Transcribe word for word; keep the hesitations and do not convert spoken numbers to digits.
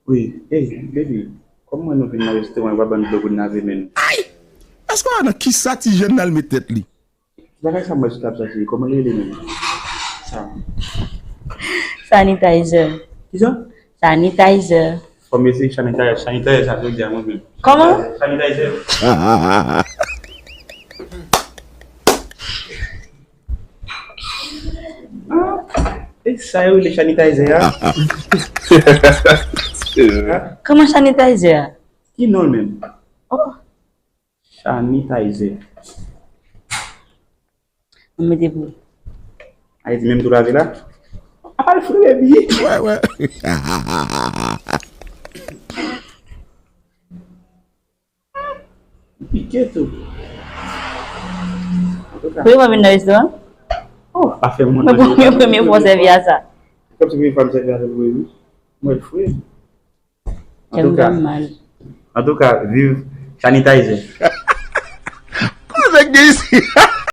Wi, hey, baby, kòman nou vin nan restoran, yo pa ban nou dlo pou n lave men nou? Èske w wè nan kisa ti jèn nan al met tèt li? Bagay sa m wè sou tab sa, cheri, kòman l rele menm? Sa. Sanitizer. Kisa? Sanitizer. Fò m eseye sanitizer, sanitizer sa jodi a mwen menm. Kòman? Sanitizer. Ah, e sa yo rele sanitizer a? Kòman sanitizer a? Ki non l menm? Oh, Sanitizer. Mwen mete pou. Ay di menm tou lave la? Apa l fre, baby? Wè, wè. Pike tou. Pou yo pa vin nan restoran? Oh, pa fè mwen. Mwen premye premye fwa sèvi a sa. Kòm se premye fwa m sèvi avè l, wi. Mwen fre. Kè m fè m mal. Antouka, viv sanitizer. Kòman nèg gen isi?